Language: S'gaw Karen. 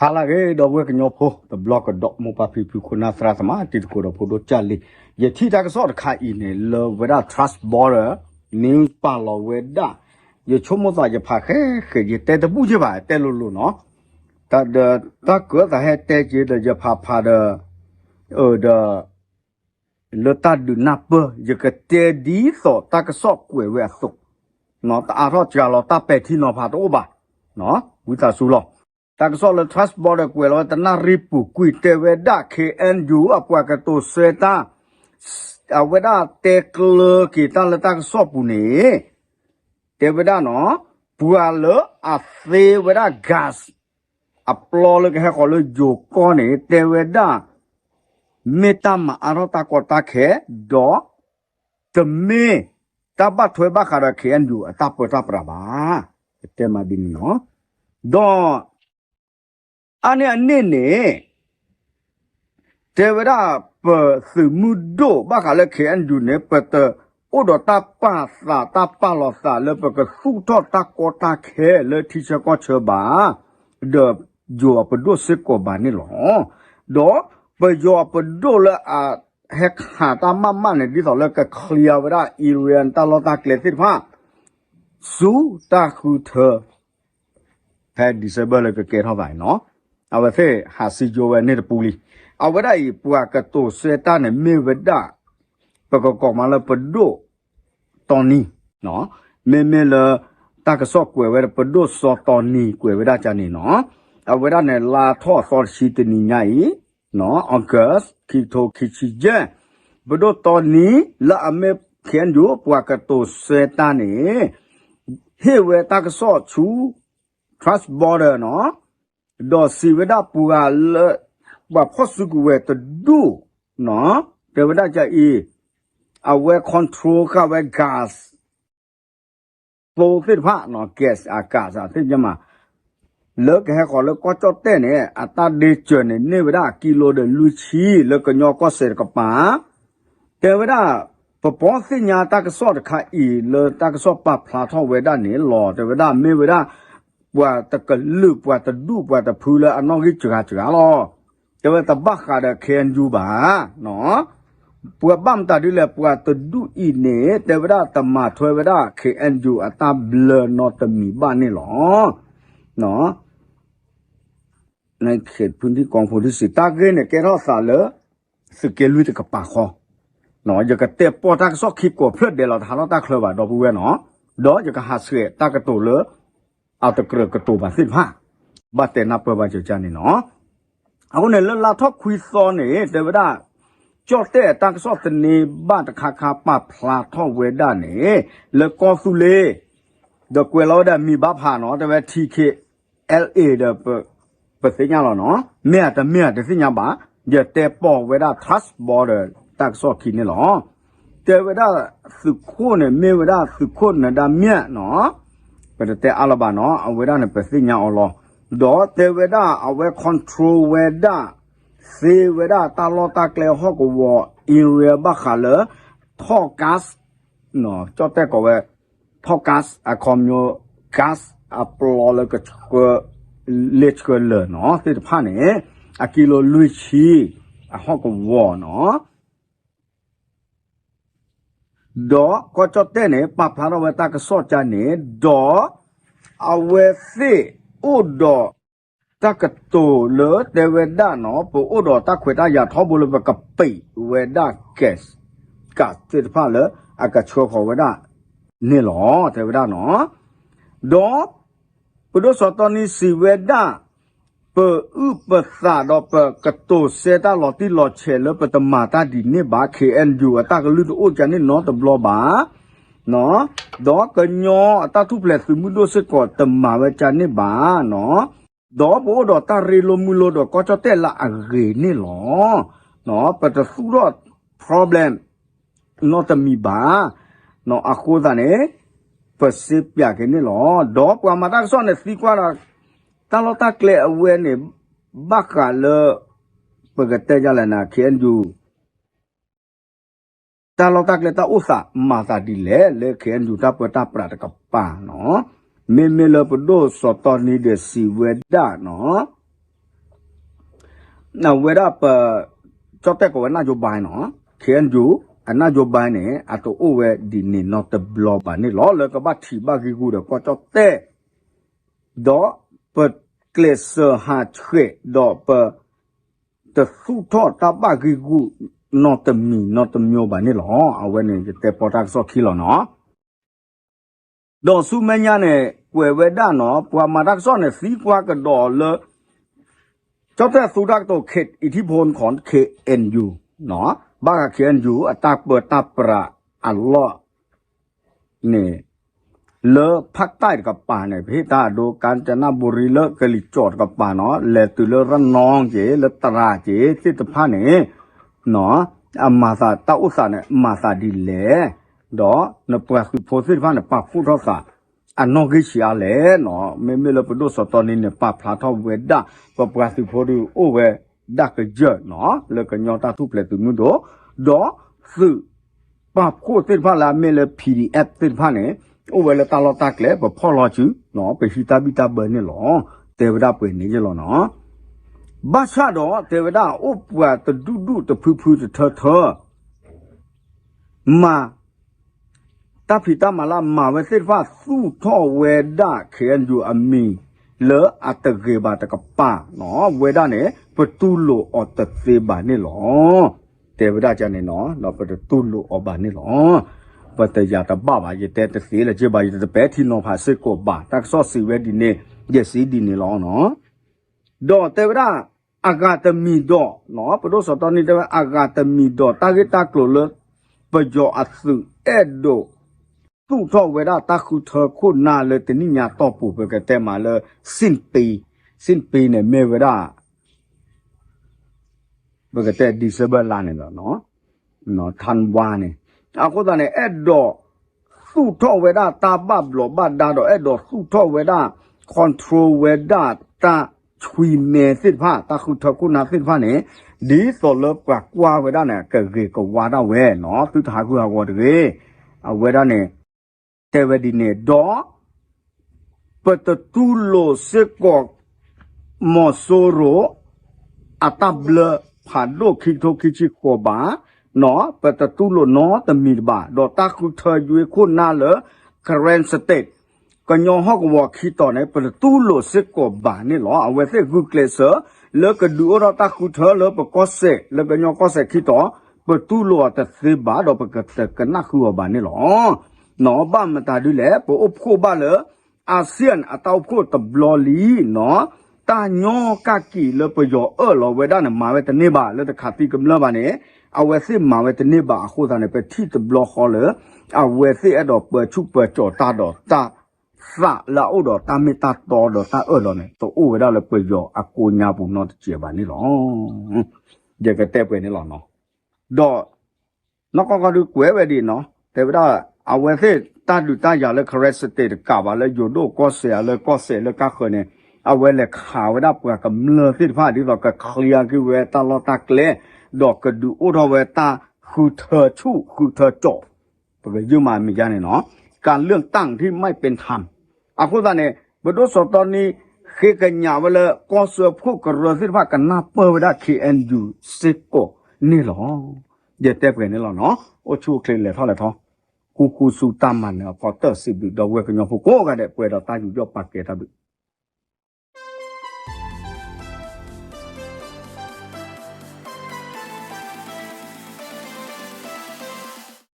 ဟါလၢအဂ့ၤ ဒီပုၢ်ဝဲၢ်ကညီဖိ တဘျီကဒီး မိၢ်ပၢ်ဖံဖု ခိၣ်နၢ်သရၣ်သမါ တံၤသကိးဒီးဖိဒိၣ်ကၢ်လံၤ, ယထံၣ်တၢ်ကစီၣ်တခါအံၤန့ၣ် လၢဝဲဒၣ် Trust Border News ပာ်လီၤဝဲဒၣ်, ယဆိကမိၣ်သးယဖးဃဲဃဲ ယတဲတဘူၣ်က့ဘၣ် တဲလိၤလိၤနီၤ, တၢ်ဒီးတၢ်ကၢသးဟဲတဲက့ဒီး ယဖးဖးဒီး ဒီး လၢတၢ်ဒုးနၢ်ပၢၢ် ယကတဲဒ်သိးတၢ်ကစီၣ်ကွဲးဝဲအသိး, တအါထီၣ်စှၤလီၤတၢ်ပဲာ်ထံနီၤဖးတအိၣ်ဘၣ်, ဝံသးစူၤလီၤ. တၢ်ကစီၣ်လၢ Trust Border ကွဲးလီၤဝဲတနၣ်ရံၣ်ပူၤကွံာ် တဲဝဲဒၣ် ခ့ၣ်အဲၣ်ယူၣ် အပှၤကတိၤဆၢတၢ်, အဝဲဒၣ်တဲကျၢၤက့ၤတၢ်လၢတၢ်ကစီၣ်ပူၤန့ၣ် တဲဝဲဒၣ်နီၤ, ပှၤလၢအသ့ဝဲဒၣ် gas အပျီလၢကဟဲဃီၤလၢယိၤကီၢ်န့ၣ် တဲဝဲဒၣ် မ့ၢ်တၢ်မၤအါထီၣ်တၢ်ကီတၢ်ခဲ ဒီး တမ့ၢ်တၢ်ဘၣ်ထွဲဘၣ်ဃးဒီး ခ့ၣ်အဲၣ်ယူၣ် အတၢ်ပၢတၢ်ပြးဘၣ်, တဲမးဒ်န့ၣ်နီၤ, ဒီး အါန့ၢ်အန့ၣ်န့ၣ် တဲဝဲဒၣ် ပသုးမုၢ်ဒိၣ်ဘၣ်ဃးလၢ ခ့ၣ်အဲၣ်ယူၣ် န့ၣ် ပတအိၣ်ဒီးတၢ်ပာ်သးတၢ်ပာ်လီၤသးလၢပကသူၣ်ထီၣ်တၢ်ကီတၢ်ခဲလၢထံဆၢကီၢ်ဆၢဘၣ်, ဒီးယိၤအပဒိၣ်စ့ၢ်ကီးဘၣ်န့ၣ်လီၤ. ဒီးပယီၤအပဒိၣ်လၢအဟဲခးတၢ်မးမးန့ၣ် ဒ်သိးလၢက clear ဝဲဒၣ် Iran တၢ်လီၢ်တၢ်ကျဲသ့ၣ်တဖၣ် ဆူတၢ်ဃုထၢ ဖဲ December လၢကကဲထီၣ်သးန့ၣ်နီၤ, အဝဲသ့ၣ်ဟးစံယိဝဲန့ၣ်တပူၤလံ. အဝဲဒၣ်အံၤ ပှၤကတိၤဆၢတၢ်န့ၣ် မ့ၢ်ဝဲဒၣ် ပကကိးမးလၢပဒိၣ်တီနံ, မ့မ့ၢ်လၢ တၢ်ကစီၣ်ကွဲးဝဲဒၣ် ပဒိၣ်စီၤတီနံ ကွဲးဝဲဒၣ်ကန့ၣ်နီၤ, အဝဲဒၣ်န့ၣ် လါထီၣ်အသီတဆံတနံၤညါအံၤ August ခံကထိခံဆံယဲၢ်, ပဒိၣ်တီနံ လၢအမ့ၢ် ခ့ၣ်အဲၣ်ယူၣ် ပှၤကတိၤဆၢတၢ်န့ၣ် ဟ့ၣ်ဝဲတၢ်ကစီၣ်ဆူ Trust Border နီၤ, ဒီးစံးဝဲဒၣ်ပှၤလၢ ပှၤဖီၣ်စုကဝဲၤတဒူၣ်နီၤ, တဲဝဲဒၣ်ကအံၤ အဝဲ control ဃာ်ဝဲ gas သိသ့ၣ်တဖၣ်နီၤ, gas အ gas သ့ၣ်ညါမး လၢကဟဲဃီၤလၢကီၢ်ကၠီၣ်တဲၣ်န့ၣ် အတၢ်ဒ့စၢၤန့ၣ် န့ၢ်ဝဲဒၣ်အကံလိဒီးလွံၢ်ဆံ လၢကညီကီၢ်စဲၣ်တကပၤ, တဲဝဲဒၣ် ပပီသ့ၣ်ညါတၢ်ကစီၣ်တခါအံၤ လၢတၢ်ကစီၣ်ပာ်ဖျါထီၣ်ဝဲဒၣ်န့ၣ်လီၤ. တဲဝဲဒၣ်မ့ၢ်ဝဲဒၣ် ပှၤတကလုာ် ပှၤတဒူၣ်ပှၤတဖုလၢအနီၣ်ဂံၢ်စှၤစှၤလီၤ. တဲဝဲတဘၣ်ဃးဒီး ခ့ၣ်အဲၣ်ယူၣ် ဘၣ် ပှၤဘၣ်မတၤဒ်လဲၣ် ပှၤတဒူၣ်အံၤန့ၣ် တဲဝဲဒၣ်တမၤထွဲဝဲဒၣ် ခ့ၣ်အဲၣ်ယူၣ် အတၢ်ဘျၢနီတမံၤဘၣ်န့ၣ်လီၤ. နခ့ၣ်ဖုဒံကီၢ်ဖိဒံစံး တၢ်ဂ့ၢ်န့ၣ် ကဲထီၣ်သးလၢ သုးက့လွံၢ်တကပၤဃီ, ယကတဲပီၢ်တၢ်ကစီၣ်ခံကိးဖျၢၣ်ဒဲးလီၤ တဟးထီၣ်တၢ်ချၢဘၣ် ဒီပုၢ်ဝဲၢ်နီၤ, ဒီးယကဟးဆှဲးတၢ်ကတိၤလၢ အတကြၢးကတိၤဘၣ်သ့ၣ်တဖၣ်, ဘၣ်တဲနၢ်ပၢၢ်ဘၣ်ကကန့ၣ်နီၤ. အဃိန့ၣ် လၢလါထီၣ်ခွံသီန့ၣ် တဲဝဲဒၣ် ကၠီၣ်တဲၣ်တၢ်ကစီၣ်သန့ဘၣ်တခါခါပာ်ဖျါထီၣ်ဝဲဒၣ်န့ၣ် လၢကီၢ်သူလ့ၤ ဒီးကွဲးလီၤဝဲဒၣ်မံၤဘၣ်ဖးနီၤ တဲဝဲ ထံခ့ LA ဒီး ပသ့ၣ်ညါလီၤနီၤ, မ့ၢ်ဧါတမ့ၢ်ဧါတသ့ၣ်ညါဘၣ်, ယတဲပိာ်ဝဲဒၣ် Trust Border တၢ်ကစီၣ်ခံန့ၣ်လီၤ. တဲဝဲဒၣ်သုးခိၣ်န့ၣ် မ့ၢ်ဝဲဒၣ်သုးခိၣ်နၢၤဒါမျၢ်နီၤ, ပတတဲအါလၢၤဘၣ်နီၤ, အဝဲဒၣ်န့ၣ် ပသ့ၣ်ညါအီၤလီၤ. ဒီးတဲဝဲဒၣ်အဝဲ control ဝဲဒၣ် သ့ဝဲဒၣ်တၢ်လီၢ်တၢ်ကျဲဟီၣ်ကဝီၤ area ဘၣ်ဃးလၢ ထီၣ် gas ကၠီၣ်တဲၣ်ကိးဝဲ ထီၣ် gas အခီပညီ gas အပျီလၢကဆှၢ လဲၤဆှၢလၢာ်နီၤ သ့ၣ်တဖၣ်န့ၣ် အကံလိလွံၢ်ဆံ အဟီၣ်ကဝီၤနီၤ, ဒီးကီၢ်ကၠီၣ်တဲၣ်န့ၣ် ပာ်ဖျါထီၣ်ဝဲတၢ်ကစီၣ်ကန့ၣ် ဒီးအဝဲသ့ၣ်အိၣ်ဒီး တၢ်ကတိၤလၢတဲဝဲဒၣ်နီၤ ပအိၣ်ဒီးတၢ်ခွဲးတၢ်ယာ်ထီဘိလၢပကပံးဝဲဒၣ် gas ကးသ့ၣ်တဖၣ်လၢအကဆှၢဃီၤဝဲဒၣ်န့ၣ်လီၤ တဲဝဲဒၣ်နီၤ, ဒီးပဒိၣ်စီၤတီနံစံးဝဲဒၣ် ပအုၣ်ပသးဒီးပကတိၤဆၢတၢ်လီၤတံၢ်လီၤဆဲးလၢပတမၤတၢ်ဒ်န့ၣ်ဘၣ် ခ့ၣ်အဲၣ်ယူၣ် အတၢ်ကလုၢ်တအိၣ်ကန့ၣ်နီတဘျီဘၣ် ဒီးကညီအတၢ်ထူၣ်ဖျဲးသုးမုၢ်ဒိၣ်စ့ၢ်ကီးတမၤဝဲကန့ၣ်ဘၣ်နီၤ, ဒီးပအိၣ်ဒီးတၢ်ရ့လိာ်မုာ်လိာ်ဒီးကီၢ်ကၠီၣ်တဲၣ်လၢအဂ့ၤန့ၣ်လီၤ. ပတသူၣ်ထီၣ် problem နီတမံၤဘၣ်. အဃိသတးန့ၣ် ပစ့ပၠးက့ၤန့ၣ်လီၤ. ဒီးပှၤမၤတၢ်ကစီၣ်န့ၣ်သံကွၢ်ဒီး တၢ်လီၢ်တၢ်ကျဲအဝဲန့ၣ် ဘၣ်ဃးလၢ ပကတဲယလဲၣ်နၤ ခ့ၣ်အဲၣ်ယူၣ် တၢ်လီၢ်တၢ်ကျဲတၢ်အိၣ်သးမၤသးဒ်လဲၣ် လၢ ခ့ၣ်အဲၣ်ယူၣ် တၢ်ပၢတၢ်ပြးတကပၤနီၤ, မ့မ့ၢ်လၢပဒိၣ်စီၤတီနံဒီးစံးဝဲဒၣ်နီၤ, အဝဲဒၣ်ပ ကၠီၣ်တဲၣ်ကိးဝဲ နၢ်ယိၤဘါနီၤ, ခ့ၣ်အဲၣ်ယူၣ် အနၢ်ယိၤဘါန့ၣ် အတအိၣ်ဝဲဒ်န့ၣ်နီတဘျီဘၣ်န့ၣ်လီၤ. လၢကဘၣ်ထံၣ်ဘၣ်ဂ့ၢ်ဂူာ်ဒီးကီၢ်ကၠီၣ်တဲၣ် ဒီးပကျဲးစၢးဟးဆှဲး ဒီးပ တသူၣ်ထီၣ်တၢ်ဘၣ်ဂ့ၢ်ဂူာ်နီတမံၤနီတမံၤဘၣ်န့ၣ်လီၤ. အဝဲန့ၣ်ယတဲပီတၢ်ကစီၣ်ခံလီၤနီၤ. ဒီးဆူမဲာ်ညါန့ၣ် ကွဲးဝဲဒၣ်နီၤ ပှၤမၤတၢ်ကစီၣ်န့ၣ် သံကွၢ်ကဒီးလၢ ကၠီၣ်တဲၣ်သူတၢ်ကတိၤ ခ့ၣ် အံၤထံဖိ ခီၣ် ခ့ၣ်အဲၣ်ယူၣ် ဘၣ်ဃး ခ့ၣ်အဲၣ်ယူၣ် အတၢ်ပၢတၢ်ပြးအလီၢ်န့ၣ် လၢဖးတၢ်တကပၤန့ၣ် ပဟ့ၣ်တၢ်အဒိ ကၠၣ်စနၣ်ဘူရံ လၢကလံၤကၠီၣ်တကပၤနီၤ လဲၤတုၤလၢရနီက့ၤ လၢတရၤက့ၤသ့ၣ်တဖၣ်န့ၣ် အမၤသးတၢ်အိၣ်သးန့ၣ် မၤသးဒ်လဲၣ်, ဒီးနပှၤသုးဖိသ့ၣ်တဖၣ်န့ၣ် ပာ်ဖှိၣ်ထီၣ်သး အနီၣ်ဂံၢ်ဆံးအါလဲၣ်နီၤ. မ့မ့ၢ်လၢပဒိၣ်စီၤတီနံန့ၣ် ပာ်ဖျါထီၣ်ဝဲဒၣ် ပပှၤသုးဖိဒုးအိၣ်ဝဲဒၣ်ကယၢၢ်နီၤ လၢကညီတၢ်ထူၣ်ဖျဲးသုးမုၢ်ဒိၣ်, ဒီးသုးပာ်ဖှိၣ်သ့ၣ်တဖၣ်လၢအမ့ၢ်လၢ PDF သ့ၣ်တဖၣ်န့ၣ် အိၣ်ဝဲလၢတၢ်လီၢ်တၢ်ကျဲ ပဖီၣ်လီၤစုနီၤ ပဟံးတၢ်ဘံၣ်တၢ်ဘၢန့ၣ်လီၤ. တဲဝဲဒၣ်ပှဲၤန့ၣ်ယလီၤနီၤ. ဘၣ်ဆၣ်ဒီးတဲဝဲဒၣ် အိၣ်ပှၤတဒူၣ်ဒူၣ်တဖုဖုတထၢထၢ မၤ တၢ်ဖံးတၢ်မၤလၢအမၤဝဲသ့ၣ်တဖၣ် သူၣ်ထီၣ်ဝဲဒၣ် ခ့ၣ်အဲၣ်ယူၣ် အမံၤ လၢအတဂ့ၤဘၣ်တကပၤနီၤ ဝဲဒၣ်န့ၣ် ပတူၢ်လိာ်အီၤတသ့ဘၣ်န့ၣ်လီၤ. တဲဝဲဒၣ်ကန့ၣ်နီၤ ဒီးပတတူၢ်လိာ်အီၤဘၣ်န့ၣ်လီၤ. ပတယၤတဘၣ်ဘၣ် ယတဲတသ့လၢၤက့ဘၣ် ယတပဲထံနီၤဖးစ့ၢ်ကီးဘၣ် တၢ်ကစီၣ်စံးဝဲဒ်န့ၣ် ယစံးဒ်န့ၣ်လီၤနီၤ. ဒီးတဲဝဲဒၣ် အဂၤတမံၤဒီးနီၤ ပဒိၣ်စီၤတီနံတဲဝဲ အဂၤတမံၤဒီး တၢ်ဂ့ၢ်တၢ်ကျိၤလၢ ပယီၤအသုးအဲၣ်ဒိး သူၣ်ထီၣ်ဝဲဒၣ်တၢ်ဃုထၢခိၣ်နၢ်လၢတနံၣ်ညါတီၢ်ပူၤ ပကတဲမးလၢ စ့ၣ်ပ့, စ့ၣ်ပ့န့ၣ်မ့ၢ်ဝဲဒၣ် ပကတဲ December လါန့ၣ်လီၤ. ထါဝါန့ၣ် အဃိသတးန့ၣ် အဲၣ်ဒိးသူၣ်ထီၣ်ဝဲဒၣ်တၢ်ဘၣ်ဘျီးဘၣ်ဒါဒီး အဲၣ်ဒိးသူၣ်ထီၣ်ဝဲဒၣ် control ဝဲဒၣ်တၢ်ဆွံမဲသ့ၣ်တဖၣ် တၢ်ဃုထၢခိၣ်နၢ်သ့ၣ်တဖၣ်န့ၣ် ဒ်သိးလၢပှၤကွၢ်ဝဲဒၣ်န့ၣ် ကဂ့ၤကဝါဒၣ်ဝဲနီၤ သုတဟးဂူာ်ဟးဂီၤတဂ့ၤ. အဝဲဒၣ်န့ၣ် တဲဝဲဒ်န့ၣ်ဒီး ပတတူၢ်လိာ်စ့ၢ်ကီး မီၤစိရိၤ အတၢ်ဘျၢဖးဒိၣ်ခံကထိခံဆံဃိးဘၣ်, ပတတူၢ်လိာ်နီတမံၤတဘၣ် ဒီးတၢ်ဃုထၢယွ့ခိၣ်နၢ်လၢ Karen State ကညီဟီၣ်ကဝီၤခံတီၤန့ၣ် ပတတူၢ်လိာ်စ့ၢ်ကီးဘၣ်န့ၣ်လီၤ. အဝဲသ့ၣ်ဂုာ်ကျဲးစၢး လၢကဒုးအိၣ်ထီၣ်တၢ်ဃုထၢလၢပကီၢ်စဲၣ် လၢကညီကီၢ်စဲၣ်ခံတီၤ ပတူၢ်လိာ်အီၤတသ့ဘၣ် ဒီးပကတကနၣ်ဃုအီၤဘၣ်န့ၣ်လီၤ. ဘၣ်မတၤဒ်လဲၣ် ပအိၣ်ဖှိၣ်ဘၣ်လၢ ASEAN အတၢ်အိၣ်ဖှိၣ်တဘျီလံနီၤ, တၢ်ညီကၣ်ကံာ်လၢပယီၤအၢၣ်လီၤဝဲဒၣ်န့ၣ် မၤဝဲတန့ၢ်ဘၣ် လၢတခးသံကမျၢၢ်ဘၣ်န့ၣ် အဝဲသ့ၣ်မၤဝဲတန့ၢ်ဘၣ်အဃိသတးန့ၣ် ပထံၣ်တဘျီဃီလၢ အဝဲသ့ၣ်အဲၣ်ဒိးပၢဆူၣ်ပၢစိးတၢ်ဒီးတၢ်သးလၢအအိၣ်ဒီးတၢ်မ့ၢ်တၢ်တီဒီးတၢ်အၢၣ်လီၤန့ၣ် တအိၣ်ဝဲဒၣ်လၢပယီၤအကိးညါပူၤနီတစဲးဘၣ်န့ၣ်လီၤ. ယကတဲပှဲၤန့ၣ်လီၤနီၤ. ဒီး နီၢ်ကီၢ်ကီၢ်ဒုးကွဲးဝဲဒ်နီၤ တဲဝဲဒၣ် အဝဲသ့ၣ်တၢ်ဒုးတၢ်ယၤလၢ Karen State တကးဘၣ်လၢယိၤဒိၣ်ကီၢ်စဲၣ်ဧါ လၢကီၢ်စဲၣ်လၢကါဃၢၤန့ၣ် အဝဲလဲၤခးဝဲဒၣ်ပှၤကမျၢၢ်သ့ၣ်တဖၣ် ဒ်သိးက clear က့ၤဝဲတၢ်လီၢ်တၢ်ကျဲ ဒီးကဒုးအိၣ်ထီၣ်ဝဲတၢ်ဃုထၢဆူၣ်ဃုထၢစိး ပကယုၢ်မးအမဲာ်ညါန့ၣ်နီၤ การเลือกตั้งที่ไม่เป็นธรรม အဃိသတးန့ၣ် ပဒိၣ်စီၤတီနံ ဃ့ကညးဝဲလၢ ကီၢ်စၢဖှိၣ်ကရၢသ့ၣ်တဖၣ်ကနၢ်ပၢၢ်ဝဲဒၣ် ခ့ၣ်အဲၣ်ယူၣ် စ့ၢ်ကီးန့ၣ်လီၤ. ယတဲပှဲၤန့ၣ်လီၤနီၤ အိၣ်ဆူၣ်အိၣ်ချ့လဲၤထီၣ်လဲၤထီ ဃူဃူဆူတၢ်မၤနၢၤအဖီတၢၢ်စံးဘျုးဒီပုၢ်ဝဲၢ်ကညီဖိကိးဂၤဒဲး ပှဲၤဒီးတၢ်ယူးယီၣ်ပာ်ကဲတၢ်ဘျုး